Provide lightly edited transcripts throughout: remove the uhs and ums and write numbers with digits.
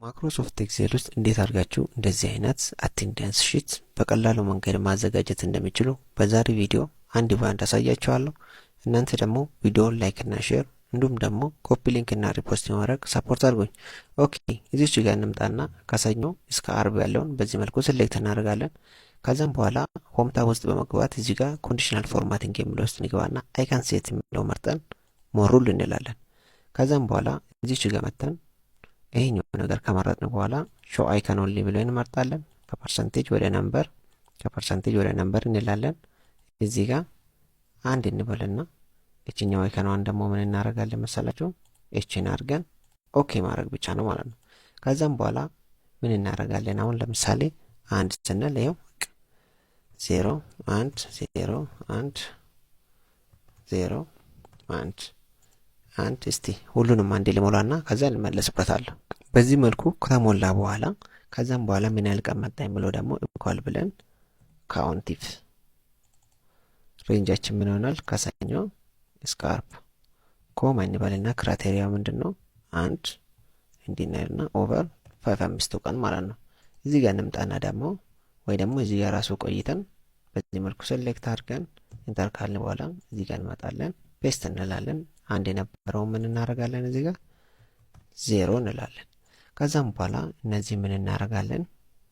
Microsoft Excel ውስጥ እንዴት አድርጋችሁ እንደዚህ አይነት attendance sheet በቀላሉ መንገድ ማዘጋጀት እንደሚችሉ በዛሬ ቪዲዮ አንድ በአንድ አሳያችኋለሁ። እናንተ ደግሞ ቪዲዮውን like እና share እንዲሁም ደግሞ copy link እና repost በማድረግ support አድርጉኝ። Okay፣ እዚች ጋር እንምጣና ከሰኞ እስከ አርብ ያለውን በዚህ መልኩ select እናደርጋለን። ከዛም በኋላ home tab ውስጥ በመግባት እዚህ ጋር conditional formatting የሚለው ውስጥ እንገባና icon set የሚለው መርጠን more rule እንላለን። ከዛም በኋላ እዚች ጋር መተን ይሄኛው ነገር ከመረጥን በኋላ show icon only ብለን እንመርጣለን። ከ percentage ወደ number፣ ከ percentage ወደ number እንላለን። እዚህ ጋር አንድ እንበልና እችኛው icon ኗን ደግሞ ምን እናደርጋለን መሰላችሁ? እችን አድርገን okay ማድረግ ብቻ ነው ማለት ነው። ከዛም በኋላ ምን እናደርጋለን? አሁን ለምሳሌ አንድ ስንል ይኸው 0 1 0 1 0 1 1። እስቲ ሁሉንም አንዴ ልሞላና ከዛ ልመለስበታለሁ። በዚህ መልኩ ከሞላ በኋላ ከዛም በኋላ ምን ያህል ቀን መጣ የሚለው ደግሞ equal ብለን COUNTIF፣ range ኣችን ምን ይሆናል? ከሰኞ እስከ አርብ፣ comma እንበልና criteria ምንድን ነው? አንድ እንዲናይልና over five፣ አምስቱ ቀን ማለት ነው። እዚህ ጋር እንምጣና ደግሞ ወይ ደግሞ እዚህ ጋር ራሱ ቆይተን በዚህ መልኩ select አድርገን enter ካልን በኋላ እዚህ ጋር እንመጣለን፣ paste እንላለን። አንድ የነበረው ምን እናደርጋለን? እዚህ ጋር 0 እንላለን። ከዛም በኋላ እነዚህ ምን እናደርጋለን?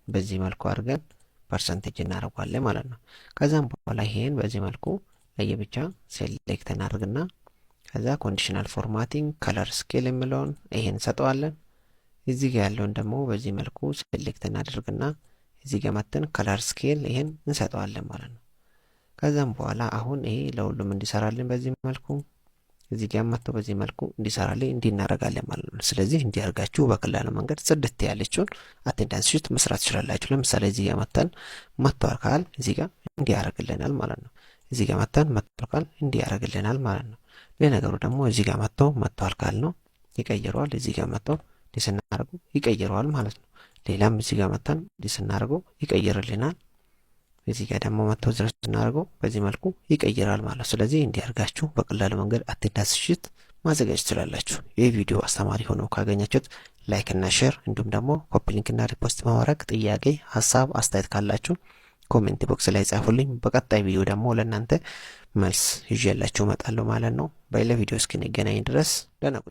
በዚህ መልኩ አድርገን percentage እናደርጓለን ማለት ነው። ከዛም በኋላ ይሄን በዚህ መልኩ ለየብቻ select እናደርግና ከዛ conditional formatting color scale የሚለውን ይሄን እንሰጠዋለን። እዚህ ጋር ያለውን ደግሞ በዚህ መልኩ select እናደርግና እዚህ ጋር መተን color scale ይሄን እንሰጠዋለን ማለት ነው። ከዛም በኋላ አሁን ይሄ ለሁሉም እንዲሰራልን በዚህ መልኩ እዚህ ጋር መጥቶ በዚህ መልኩ እንዲሰራልን እንዲህ እናደርጋለን ማለት ነው። ስለዚህ እንዲህ አድርጋችሁ በቀላሉ መንገድ ጽድት ያለችውን attendance sheet መስራት ትችላላችሁ። ለምሳሌ እዚህ ጋር መተን መጥቷል ካል እዚህ ጋር እንዲህ ያደርግልናል ማለት ነው። እዚህ ጋር መተን መጥቷል ካል እንዲህ ያደርግልናል ማለት ነው። ለነገሩ ደግሞ እዚህ ጋር መጥቶ መጥቷል ካል ነው ይቀይረዋል። እዚህ ጋር መጥቶ እንዲህ ስናደርገው ይቀይረዋል ማለት ነው። ሌላም እዚህ ጋር መተን እንዲህ ስናደርገው ይቀይርልናል። እዚህ ጋር ደግሞ መጥቶ ድረስ ስናደርገው በዚህ መልኩ ይቀይራል ማለት ነው። ስለዚህ እንዲህ አድርጋችሁ በቀላሉ መንገድ attendance sheet ማዘጋጀት ትችላላችሁ። ይህ ቪዲዮ አስተማሪ ሆኖ ካገኛችሁት like እና share እንዲሁም ደግሞ copy link እና repost በማድረግ ጥያቄ፣ ሀሳብ፣ አስተያየት ካላችሁ comment box ላይ ጻፉልኝ። በቀጣይ ቪዲዮ ደግሞ ለእናንተ መልስ ይዤላችሁ እመጣለሁ ማለት ነው። በሌላ ቪዲዮ እስክንገናኝ ድረስ ደህና ቆዩ።